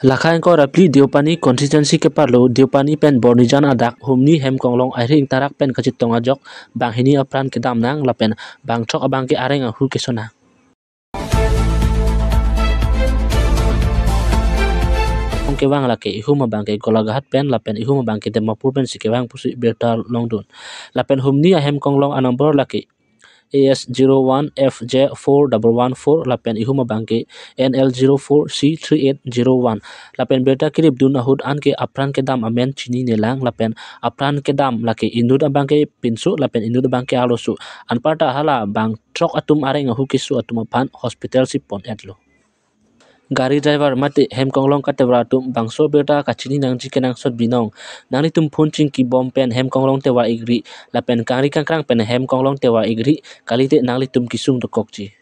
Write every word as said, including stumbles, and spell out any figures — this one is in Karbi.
Lakha ingkoi ra phli Deopani constituency keparlo Deopani pen Bornijan adak humni hem konglong ahri ingtarak pen kachetong ajok banghini apran kedam nang lapen bangthrok abangke areng ahu keso nang. Kevang lake ihum abangke Golaghat pen lapen ihum abangke Dimapur pensi kevang pusi birta longdun. Lapen humni ahem konglong anumber lake A S zero one F J four double one four lapen ihum abangke N L zero four C three eight zero one. Lapen birta keripdun ahut anke apran kedam amen chinine lang lapen apran kedam lake inut abangke pinso lapen inut abangke arloso. Anparta hala bangthrok atum areng ahu keso atum aphan hospital si pon-etlo. Gari driver mate hem konglong katewar atum bangso birta kachini nangji kenangsot binong. Nanglitum phone chingki bom pen hem konglong tewar ikri lapen kangri kangkrang pen hem konglong tewar ikri, kalite nanglitum kesung dokokji.